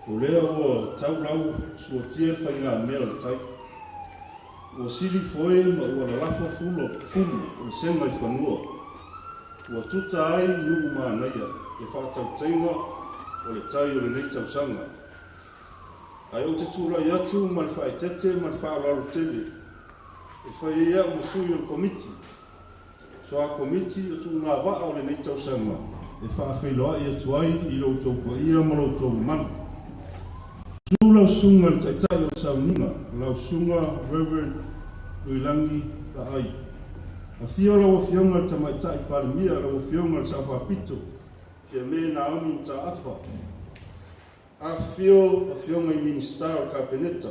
O lea ua tau lau suatia le faigamea o le tai. Ua sili foe ma ua lalafa fulu o le sega i fanua. Ua tuta ai nuu manaia le faatautaiga o le tai o lenei tausaga. Ae ou te tulai atu ma le faaeteete ma le faaaloalo tele e fai ai au ma sui o le Komiti, Soa Komiti o Tuugavaa o lenei tausaga e faafeiloai atu ai i lo outou paia ma lo outou mamalu. Susu lau susuga i le Taitai o le Sauniga, lau Susuga Rev. Luilagi Laai. Afio lau Afioga i le Tamaitai Palemia, lau Afioga i le Sao Faapito, Fiame Naomi Mataafa. Afifio Afioga i Minisita o le Kapeneta.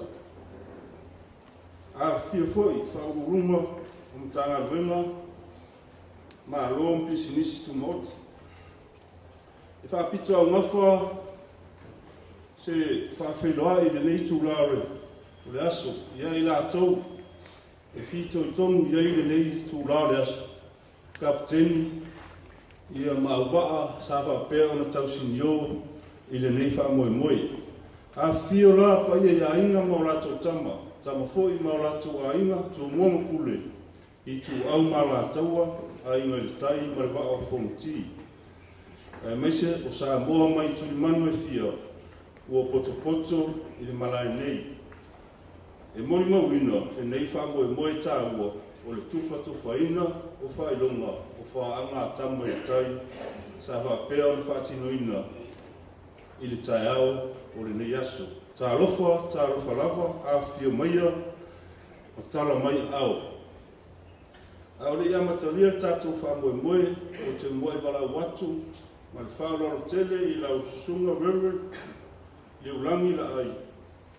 Afifio foi Faauluuluga o Matagaluega, Malo ma Pisinisi Tumaoti. E faapitoaugafa se faafeiloai i lenei itula o le aso ia i latou e fitoitonu i ai lenei itula o le aso, Kapeteni ia ma auvaa sa faapea ona tausinio i lenei faamoemoe. Afifio la paia i aiga ma o latou tama, tama foi ma o latou aiga, Tumua ma Pule, Ituau ma Alataua, Aiga i le Tai ma le Vaa o Fonoti, aemaise o Samoa mai tulimanu e fia ua potopoto i le malae nei. E molimauina lenei faamoemoe taua o le tufatufaina o faailoga o faaaga a tama i le tai sa faapea ona faatinoina i le taeao o lenei aso. Talofa, talofa lava, afifio maia ma tala mai aao. A o le i amatalia le tatou faamoemoe, ou te muai valaau atu ma le faaaloalo tele i lau Susuga Reverend Liulagi Laai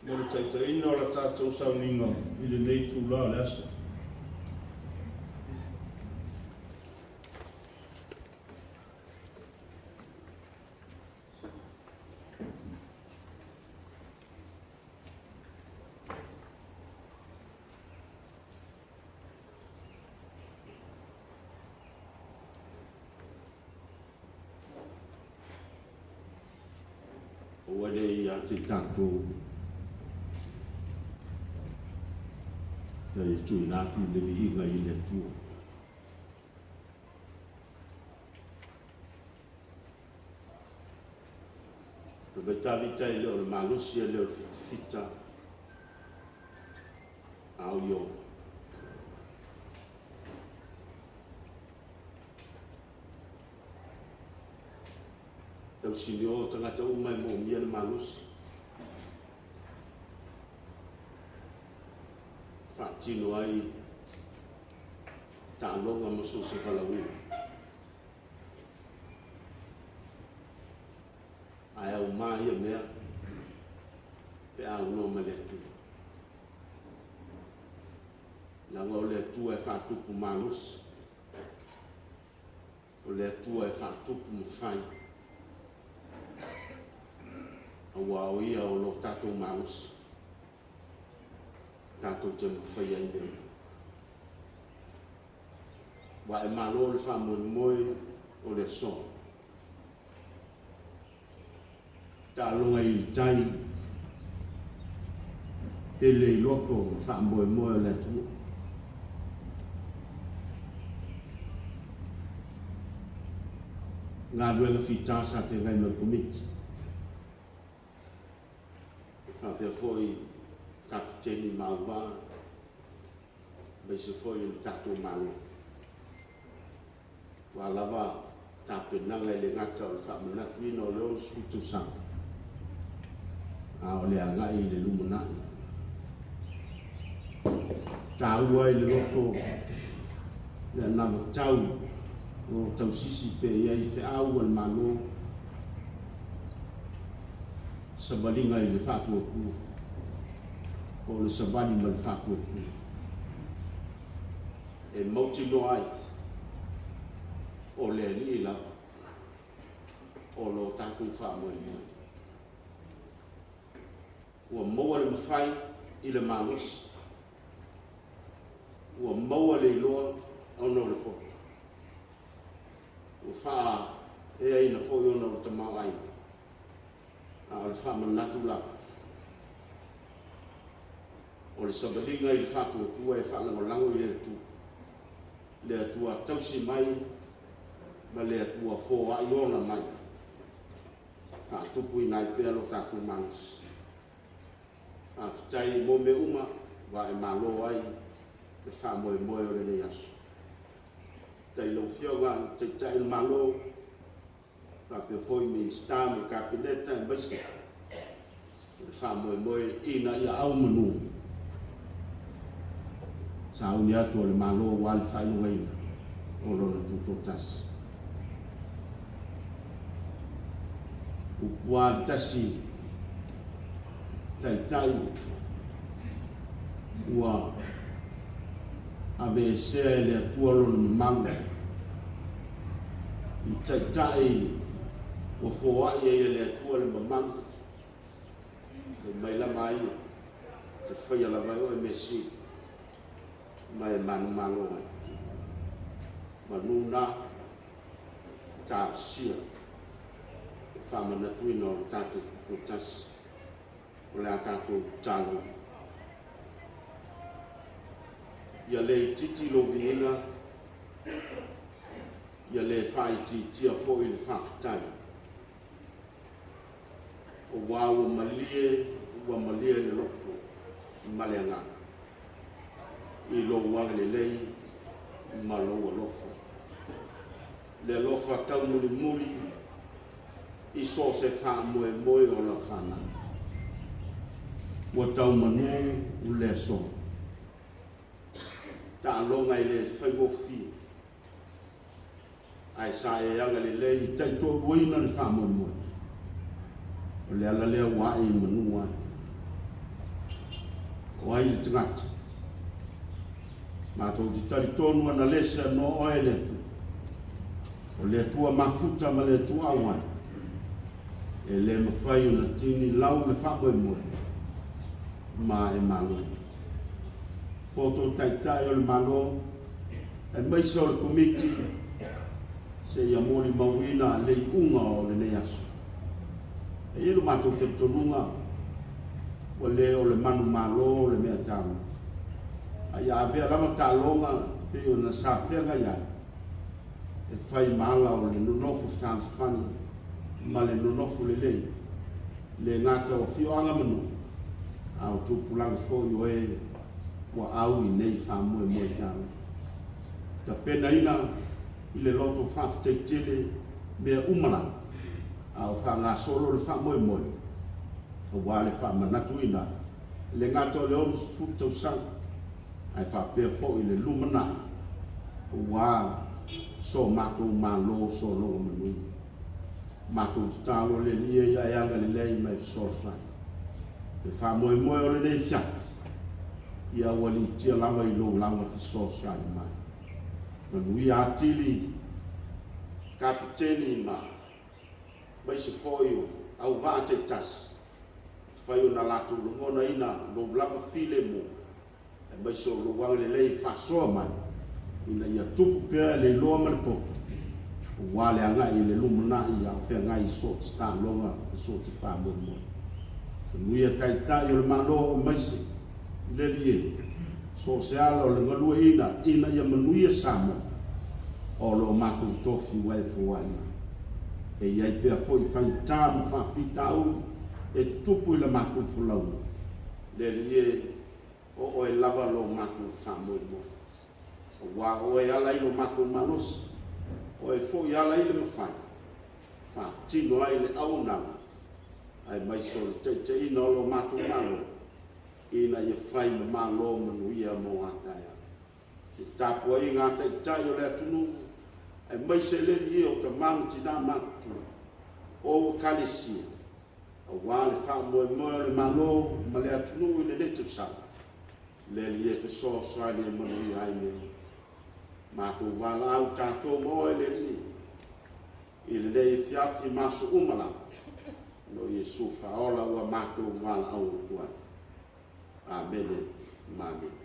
mo le taitaiina o la tatou sauniga i lenei itula o le aso. Ua le ia te i tatou e tuuina atu le viiga i le Atua. Le Tavita e le o le malosi e le o le fitafita a o Iobo. Tausinio tagata uma e moomia le malosi. Faatino ai taaloga ma so o se valaauina. Ae auma ia mea pe a aunoa ma le Atua. Leaga o le Atua e faatupu malosi, o le Atua e faatupu mafai, aua o Ia o lo tatou malosi, tatou te mafaia ai mea uma. Ua e malo le faamoemoe o le aso. Taaloga i le tai, tele i loto ma faamoemoe o le atunuu. Galuega fita sa feagai ma le Komiti. E faapea foi Kapeteni ma auvaa, aemaise foi o le tatou Malo. Aua lava tapenaga e le gata o le faamanatuina o le 60 tausaga, a o le agai i le lumanai. Taua ai le loto le anavatau o lo o tausisi pea i ai feau a le Malo, savaliga i le faatuatua, po o le savali ma le faatuatua, e mautinoa ai o le Alii lava o lo tatou faamoemoe. Ua maua le mafai i le malosi, ua maua le iloa ona o le poto, ua faaeaina foi ona o le tamaoaiga, a o le le faamanatu lava o le savaliga i le faatuatua e faalagolago i le Atua, le Atua tausi mai ma le Atua foai ola mai, faatupuina ai pea lo tatou malosi. Faafetai mo mea uma ua e malo ai le faamoemoe o lenei aso. Faafetai i lau Afioga i le Taitai o le Malo, faapea foi Minisita ma le Kapeneta aemaise o le faamoemoe ina ia au manu sauni atu o le Malo aua le faailogaina o lona tutoatasi. Upu a le tasi taitai ua aveesea e le Atua lona mamalu i taitai ua foai ai e le Atua le mamalu e mai lama ai te faia lava e oe mea sili ma e manumalo ai. Manu na talosia le faamanatuina o le tatou tutoatasi o le a tatou tatalo. Ia le itiiti lou viiga, ia le faaitiitia foi le faafetai, auā ua malie le loto ma le agaga i lou agalelei ma lou alofa. Le alofa taumulimuli i so o se faamoemoe o lau fanau. Ua taumanu le aso. Taaloga e le faigofie, ae sa e agalelei i taitoaluaina le faamoemoe. O le ala lea ua ae i manu ai. O ai le tagata? Matou te talitonu analesa no oe le Atua. O le Atua mafuta ma le Atua auai. E le mafai ona tini lau le faamoemoe ma e malo. Poto taitai o le malo, aemaise o le komiti, seia molimauina le iuga o lenei aso. E i ai lo matou talitonuga, ua le o le manumalo le mea taua. A ia avea lava taaloga pei ona sa feagai ai, e fai ma ala o le nonofo fealofani ma le nonofo lelei, le gata o afioaga ma nuu, a o tupulaga foi o e ua au i nei faamoemoe taua. Tapenaina i le loto faafetai tele mea uma lava, a o faagasolo le faamoemoe, aua le faamanatuina le gata o le 60 tausaga, ae faapea foi le lumanai, aua so matou malo sologa manuia. Matou tatalo le Alii ia e agalelei ma e fesoasoani. Le faamoemoe o lenei afiafi, ia ua litia lava i lou lava fesoasoani mai. Manuia atili kapiteni ma maise foi o auvaa taitasi, fai ona latou lagonaina lou lava filemu, aemaise o lou agalelei faasoa mai, ina ia tupu pea le iloa ma le poto, aua le agai i le lumanai a o feagai i so o se taaloga ma so o se faamoemoe. Manuia taitai o le Malo aemaise i le Alii e, so o se ala o le galueaiina ina ia manuia Samoa, o lo o matou tofi ua e foai mai. E i ai pea foi faigata ma faafitauli e tutupu i la matou folauga. Le Alii e, o oe lava lo matou faamoemoe. Aua o oe ala i lo matou malosi, o oe foi ala i le mafai, faatino ai le auaunaga, aemaise o le taitaiina o lo matou Malo, ina ia fai ma malo manuia mo a taeao. Le tapuaiga a taitai o le atunuu, aemaise le Alii e o tama ma tinā matutua, o ekalesia, aua le faamoemoe o le Malo ma le atunuu i lenei tausaga, le Alii e fesoasoani e manuia ai mea uma. Matou valaau tatou ma oe le Alii i lenei afiafi ma aso uma lava, no Iesu faaola ua matou valaau atu ai. Amene ma amene.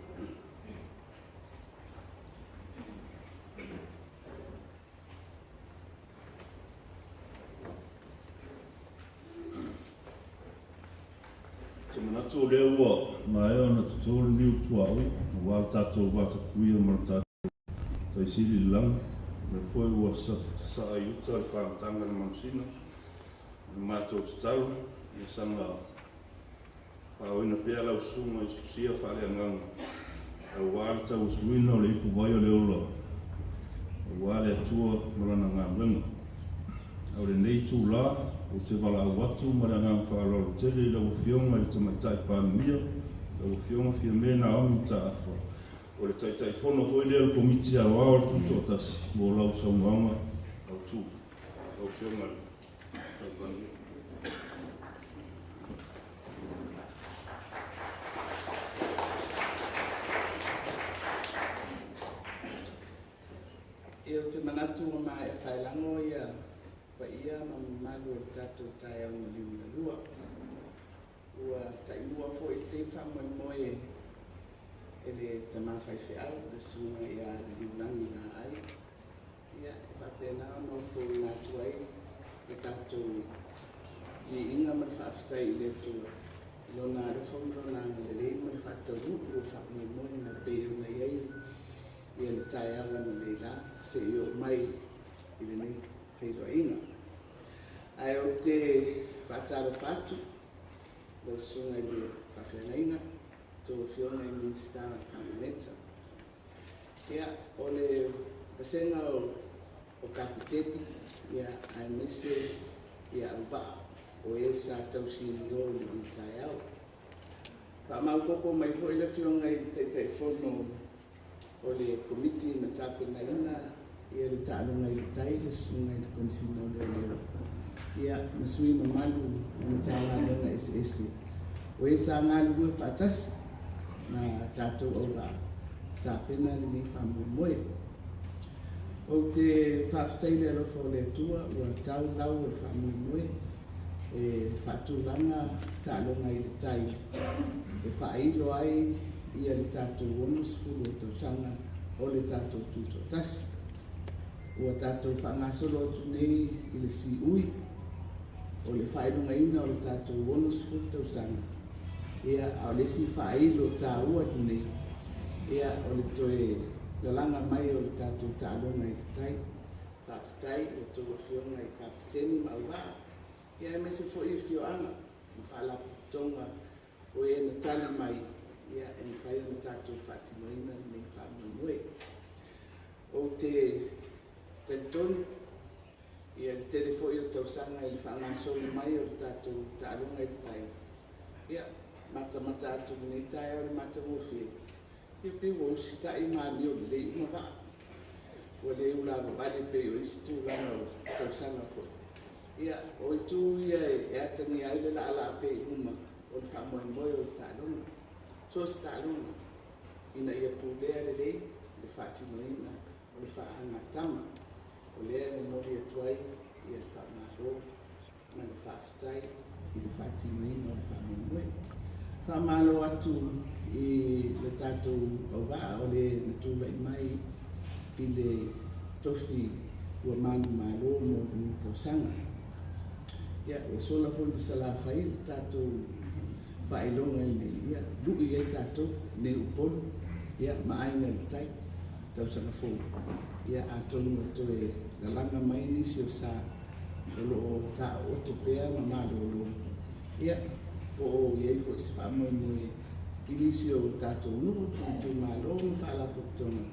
Manatu o lea ua maea ona toto le niu tuaoi aua le tatou vatapuia ma le tatou Tai Sili i le Lagi. O lea foi ua sasaa i uta le faamatanga i le manusina. O le matou tatalo, ia saga faaoina pea lau susuga i sosia faaleagaga aua le tauasuina o le ipuvai o le ola aua le Atua ma Lana galuega. A o lenei itulā, ou te valaau atu ma le agaga faaaloalo tele i lau Afioga i le Tamaitai Palemia, lau Afioga Fiame Naomi Mataafa, o le Taitaifono foi lea o le Komiti Aoao o le Tutoatasi, mo lau saunoaga autu. Lau Afioga i le Tamaitai Palemia. Ia, ou te manatu ua maea paelago ia paia ma mamalu o le tatou taeao na liugalua. Ua taimua foi i lenei faamoemoe e le tama faifeau, le susuga ia Liliulagi Laai, ia, e faapena ona ofoina atu ai le tatou viiga ma le faafetai i le Atua i Lona alofa ma Lona agalelei ma le faataunuu o faamoemoega e pei ona i ai le taeao analeila seia oo mai i lenei feiloaiga. Ae ou te faatalofa atu lau susuga i le faafeagaiga, tou afioga i Minisita o le Kapeneta. Ia, o le vasega o Kapeteni, ia, aemaise ia auvaa o e sa tausinio i lenei taeao. Faamaopoopo mai foi le Afioga i le Taitaifono o le Komiti na tapenaina ia le taaloga i le tai, le susuga i le Komesina o Leoleo, ia, ma sui mamalu o Matagaluega eseese o e sa galulue faatasi ma tatou auvaa tapena lenei faamoemoe. Ou te faafetai i le alofa o le Atua ua tau lau o le faamoemoe e faatulaga taaloga i le tai e faailo ai ia le tatou 60 o tausaga o le tatou tutoatasi. Ua tatou faagasolo atu nei i le siui o le faailogaina o le tatou 60 tausaga, ia, a o le isi faailo taua lenei, ia, o le toe lalaga mai o le tatou taaloga i le tai. Faafetai i a outou afioga i Kapeteni ma auvaa, ia, aemaise foi afioaga ma faalapotopotoga o e na tali mai, ia, e mafai ona tatou faatinoina lenei faamoemoe. Ou te talitonu, ia, le tele foi o tausaga i le faagasolo mai o le tatou taaloga i le tai, ia, matamata atu i lenei taeao i le matagofie, ia, pei ua usitai ma amio lelei uma vaa. Ua le ulavavale pei o isi tulaga o tausaga foi. Ia, o itu ia e atagia ai le laalaa pea i luma o le faamoemoe o le taaloga. So o se taaloga, ina ia pulea lelei le faatinoina o le faagatama. O lea e momoli atu ai ia le faamalo ma le faafetai i le faatinoina o le faamoemoe. Faamalo atu i le tatou auvaa o le na tulai mai i le tofi ua manumalo mo lenei tausaga. Ia, ua sola foi ma Salafai le tatou faailoga i le, ia, lui ai tatou nei Upolu, ia, ma Aiga i le Tai, tausaga fou. Ia, atonu e toe lalaga mai nisi o sa o lo o taooto pea ma malolo, ia, po o i ai foi se faamoemoe i nisi o tatou nuu, itumalo ma faalapotopotoga,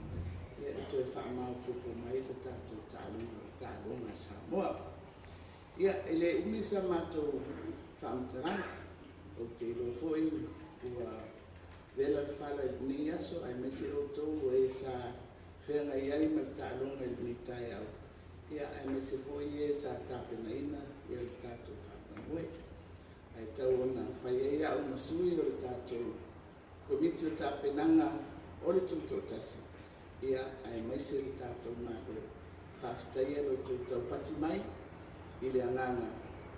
ia, e toe faamaopoopo mai le tatou taaloga o le taaloga a Samoa. Ia, e le umi sa matou faamatalaga, ou te iloa foi ua vela le fala i lenei aso, aemaise outou o e sa feagai ai ma le taaloga i lenei taeao, ia, aemaise foi e sa tapenaina ia le tatou faamoemoe. Ae tau ona fai ai au ma sui o le tatou Komiti o Tapenaga o le Tutoatasi, ia, aemaise le tatou Malo, faafetaia lo outou taupati mai i le agaga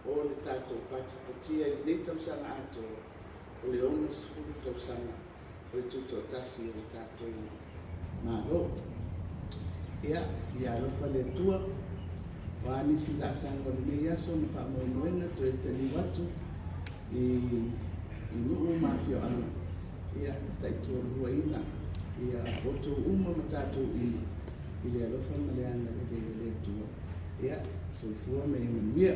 o le tatou patipatia i lenei tausaga atoa o le 60 tausaga o le tutoatasi o le tatou Malo. Ia, ia alofa le Atua, o a nisi laasaga o lenei aso ma faamoemoega toe taliu atu i nuu ma uma ma tatou uma i le alofa ma le agalelei o le Atua. Ia, soifua ma ia manuia.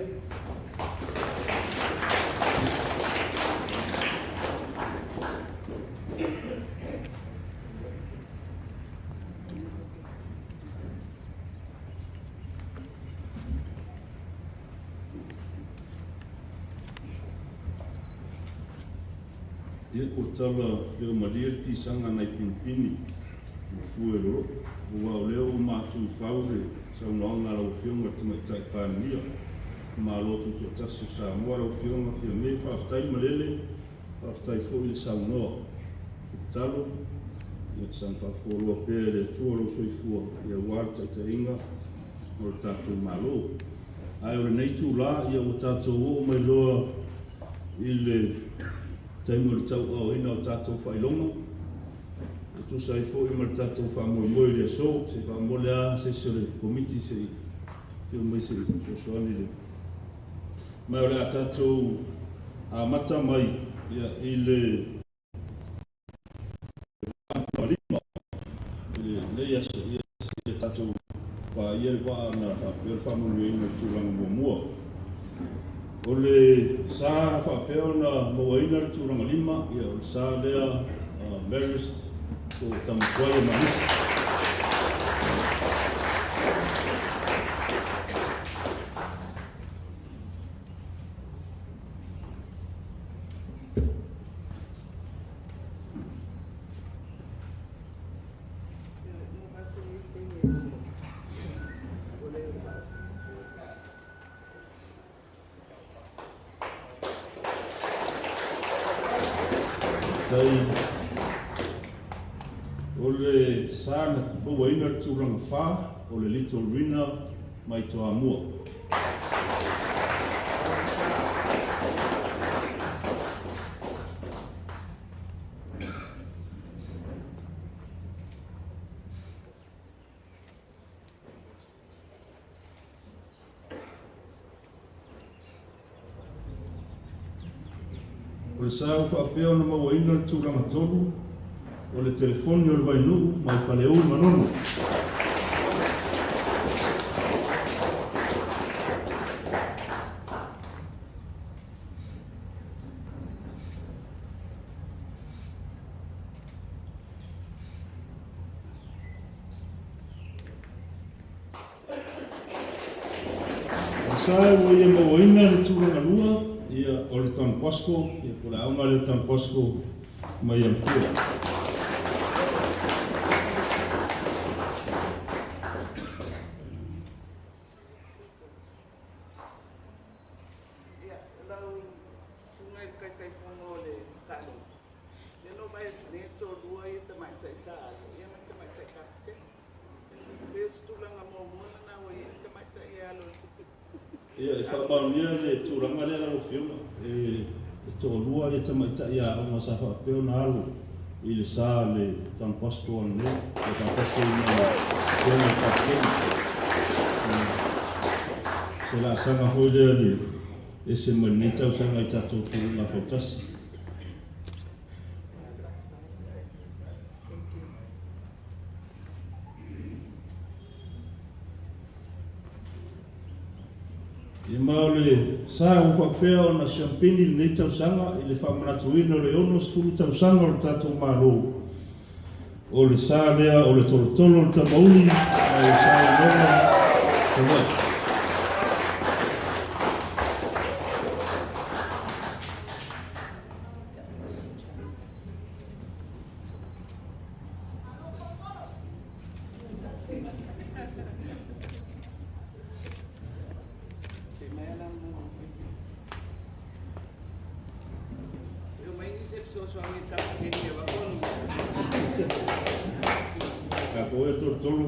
Ia ua tala leo malie le pisaga nai pinipini ma fue lolo'o, aua o lea ua matuifau le saunoaga a lau Afioga i le Tamaitai Palemia o le Malo Tutoatasi o Samoa, lau Afioga Fiame, faafetai malele, faafetai foi le saunoa. E tatalo, ia saga faafualoa pea e le Atua lou soifua, ia aua le taitaiga o le tatou Malo. Ae o lenei itulā, ia ua tatou oo mai loa i le taimi o le tauaaoina o tatou faailoga, e tusa ai foi ma le tatou faamoemoe i le aso. Se i faamomoli lava se isi o le Komiti se i afio mai se i fesoasoani i le Ma o le a tatou amata mai i le 5 i lenei aso, seia tatou paia le vaa na faapea le faamanuiaina i le tulaga muamua. O le sa faapea ona mauaina le tulaga 5, o le sa lea Marist po o Tamatuai o Manisi. Tai o le sa na mauaina le tulaga 4 o le Little Rina mai Toamua. O le sa ua faapea ona mauaina le tulaga 3, o le telefoni o le Vainuu mai Faleu i Manono. Sa ua ia mauaina le tulaga 2, ia, o le Don Bosco, ia, po o le aoga lea Don Bosco mai Alafua. Ia, lau susuga i le Taitaifono o le taaloga, lea na ou vaai atu nei e toalua ia tamaitai sa alo, ia ma le tamaitai kapitene. Pei o se tulaga muamua lena ua i ai le tamaitai e alo i le Ia, e faamaonia le tulaga lea lau Afioga, e toalua ia tamaitai aoga sa faapea ona alo i le sa le Don Bosco ananei, ia faatasi ai ma le Afioga i le Kapitene. Se laasaga foi lea le ese mai lenei tausaga i tatou tuluga fautasi. Ia ma o le sa ua faapea ona siampini lenei tausaga i le faamanatuina o le 60 tausaga o le tatou Malo. O le sa lea o le tolotolo o le tamauli mai Saunoga, Savaii. Tatou e tolotolo.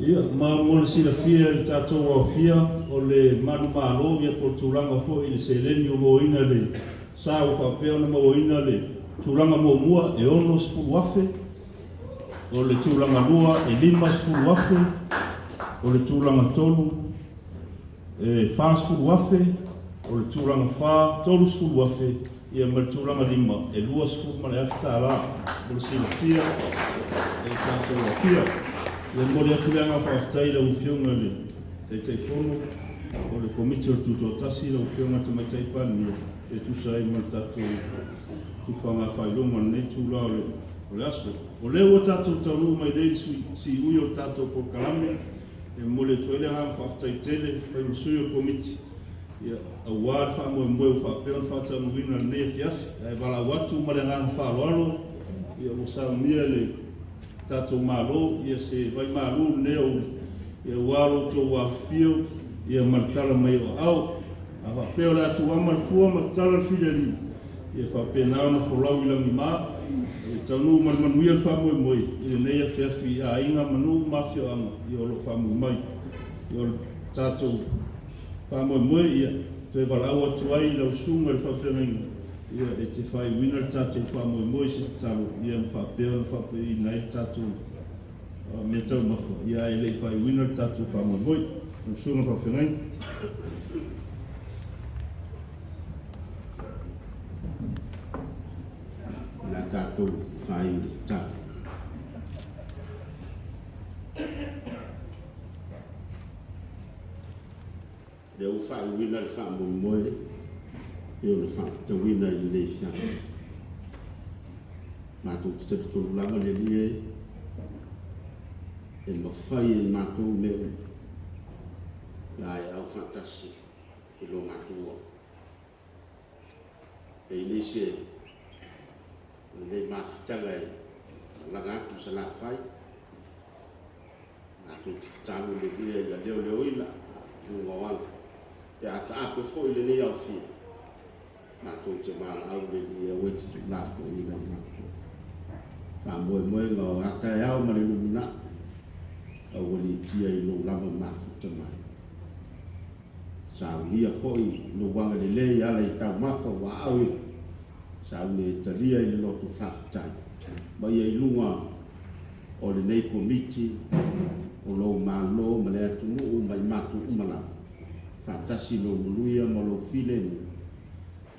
Ia, ma mo le silafia e le tatou aofia, o le manumalo, ia po o le tulaga foi i le seleni ua mauaina i le sa ua faapea ona mauaina le tulaga muamua e $60,000, o le tulaga lua e $50,000, o le tulaga tolu e $40,000, o le tulaga fa $30,000, ia ma le tulaga lima e $20,000 mo le silafia e le tatou aofia. Ia momoli atu le agaga faafetai i lau Afioga i le Taitaifono o le Komiti o le Tutoatasi, lau Afioga i le Tamaitai Palemia, e tusa ai ma le tatou tufaga faailoga o lenei itula o le aso. O lea ua tatou taunuu mai nei i le siui o le tatou polokalame, e momoli atu ai le agaga faafetai tele e fai ma sui o le Komiti, ia, aua le faamoemoe ua faapea ona faataunuuina i lenei afiafi. Ae valaau atu ma le agaga faaaloalo, ia, ua saunia e le tatou Malo ia se vaimalu lenei aoauli, ia, aua lo outou afifio, ia, ma le tala mai o aao. A faapea o le a tuuama le fua ma tatala le filialii, ia faapena ona folau i lagima, e taunuu ma le manuia le faamoemoe i lenei afiafi i aiga ma nuu ma afioaga, ia, o lo o faamui mai. Ia, o le tatou faamoemoe, ia, toe valaau atu ai i lau susuga i le faafeagaiga, ia, e te faaiuina le tatou faamoemoe i se tatalo, ia, ma faapea ona faapaiaina ai le tatou mea taumafa, ia, ae le i faaiuina le tatou faamoemoe. Lau susuga i le faafeagaiga. O le a tatou faaiu i le tatalo. Lea ua faaiuina le faamoemoe e ona faatatauina i lenei afiafi. Matou te talitonu lava le Alii e, e mafai e matou mea uma, pe a e au faatasi i lo matou ola. E i nei se lenei mafutaga e malaga atu i Salafai, matou te tatalo le Alii ia leoleoina luga o ala, pe a taape foi lenei aofia, matou te valaau le Alii aua e te tuulafoaiina i matou. Faamoemoega o a taeao ma le lumanai, aualiitia i lou lava mafuta mai. Saunia foi lou agalelei ala i taumafa ua aoina, sauni e talia i le loto faafetai ma ia i luga o lenei Komiti o lou Malo ma le atunuu ma i matou uma lava, faatasi lou manuia ma lou filemu,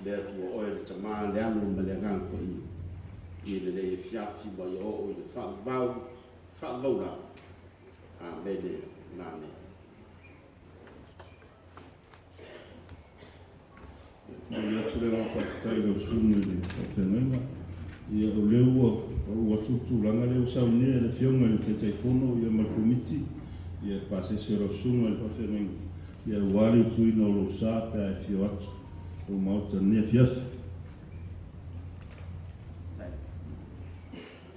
le Atua oe le Tama, le Alo ma le Agaga Paia, i lenei afiafi ma ia oo i le faavavau, faavavau lava. Amene. Amene. Momoli atu le agaga faafetai i lau susuga i le faafeagaiga. Ia, o lea ua pau atu le tulaga lea ua saunia e le Afioga i le Taitaifono ia ma le Komiti, ia e pasese o lau susuga i le faafeagaiga, ia aua le utuina o lou sa pe a e afio atu lou Maota i lenei afiafi.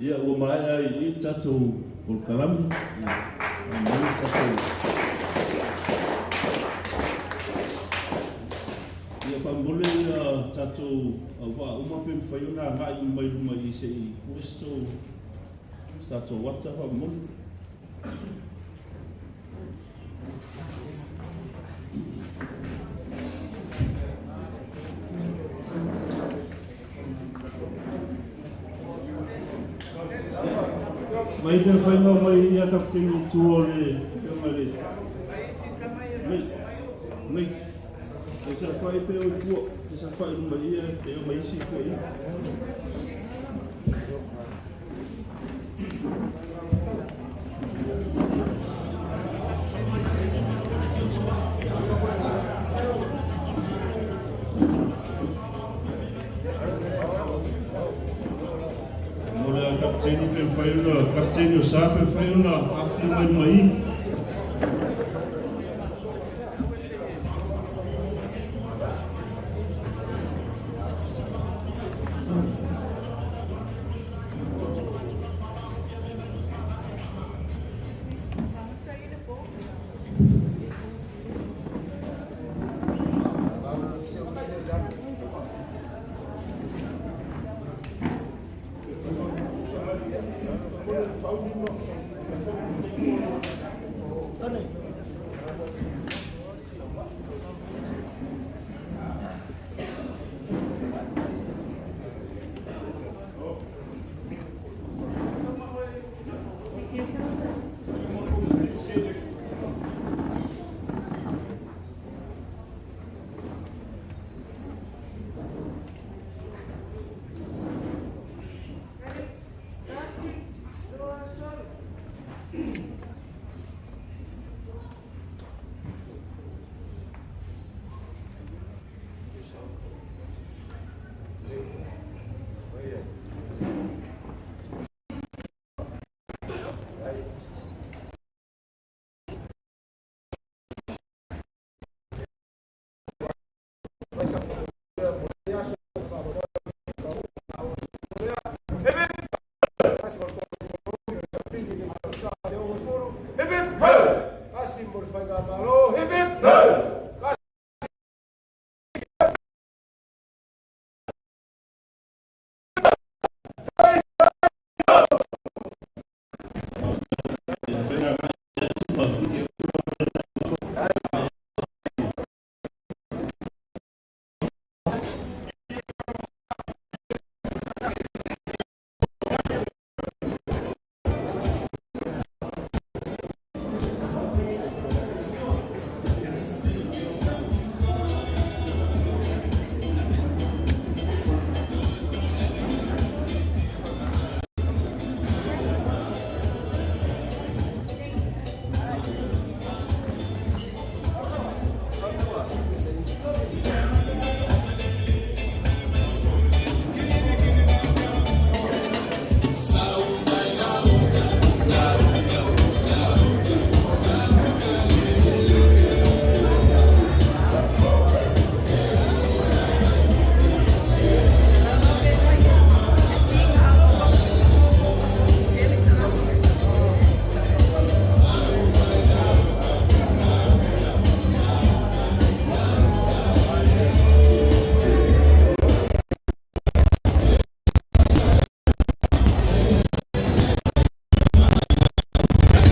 Ia, ua maea ai i i le tatou polokalame. Ia, aumai le tatou. Ia, faamolemole ia tatou auvaa uma pe mafai ona agai uma i luma i i se i pue se tatou ata faamolemole. Mai pe whai mau mai ia kapiteni i tua o le afioga i le Mai, mai. E sa whai pe o i tua, e sa whai luma ia, e o mai isi tua ia. Mo le kapiteni pe mafai ona, kapiteni o sa pe mafai ona afifio mai luma i. Sa te 60. Hip hip hooray! Tasi mo le faigamalo.